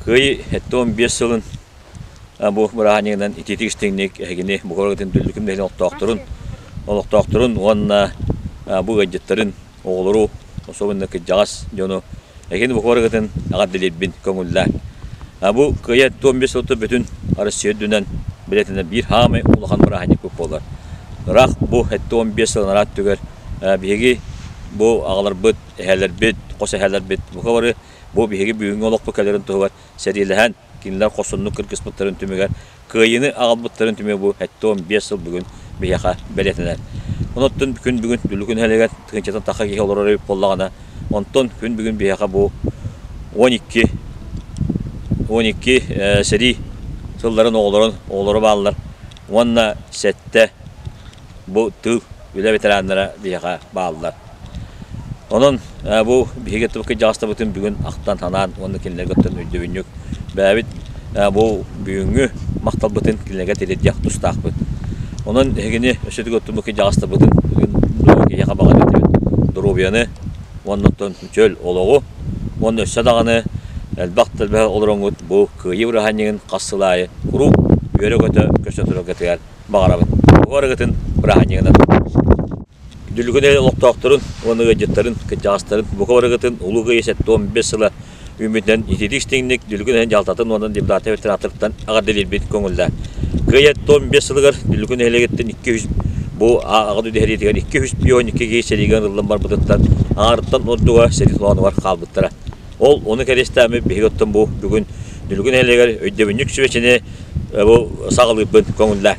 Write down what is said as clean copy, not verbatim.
Кыайыы 75 сылын бу бырааһынньыгынан итиитик истиҥник эһигини бука барытын Дүллүкүм нэһилиэгин олохтоохторун, олохтоохторун уонна бу ыалдьыттарын, оҕолору, особенно кырдьаҕас дьону эһигини бука барыгытын эҕэрдэлиирбин көҥүллээн. Бу Кыайыы 75 сылта бүтүн Россия үрдүнэн билэтинэ биир саамай улахан бырааһынньыкпыт буолар. Ыраах бу 75 сыл анараа өттүгэр биһиги бу аҕаларбыт, эһээлэрбит, хос эһээлэрбит бука бары бу биһиги бүгүҥҥү олохпут кэлэрин туһугар сэриилэһэн, кинилэр хорсуннук кыргыспыттарын түмүгэр кыайыыны аҕалбыттарын түмүгэ бу 75 сыл бүгүн биһиэхэ бэлиэтэнэр. Онон күн бүгүн Дүллүкү нэһилиэгэр тыһыынчаттан тахса киһи олорор эбит буоллаҕына, онтон күн бүгүн биһиэхэ бу 12 12 сэрии сылларын оҕолорун оҕолоро бааллар уонна сэттэ бу тыыл үлэ ветераннара биһиэхэ бааллар. Онон бу биһиги кырдьаҕастарбытын бүгүн ахтан-санаан уонна кинилэргэ оттон өйдөбүнньүк бэйэбит бу бүгүҥҥү махталбытын кинилэргэ тириэрдиэх тустаахпыт. Онон эһигини өссө төгүл оттон бу кырдьаҕастарбытын бүгүн киһиэхэ баҕарыа этибит доруобуйаны уонна оттон чөл олоҕу уонна өссө даҕаны элбэх да элбэх олороҥҥут бу Кыайыы бырааһынньыгын хас сыл аайы куруук үөрэ-көтө көрсө тураргытыгар баҕарабын. Бу арыгытын бырааһынньыгынан. Дүллүкү нэһилиэк олохтоохторун уонна ыалдьыттарын, кырдьаҕастарын бука барыгытын Улуу Кыайыы 75 сыла үүммүтүнэн итиитик истиҥник Дүллүкү нэһилиэгин дьаһалтатын уонна депутаттар ветераннарыттан эҕэрдэлиирбит көҥүллээх. Кыайыы 75 сылыгар Дүллүкү нэһилиэгиттэн 200 бу Аҕа дойду сэриитигэр 252 киһи сэриигэ ыҥырыллан барбытыттан аҥаарыттан ордуга сэрии толоонугар хаалбыттара. Ол ону кэриэстээммит биһиги оттон бу бүгүн Дүллүкү нэһилиэгэр өйдөбүнньүк сүбэчини бу саҕалыырбын көҥүллээх.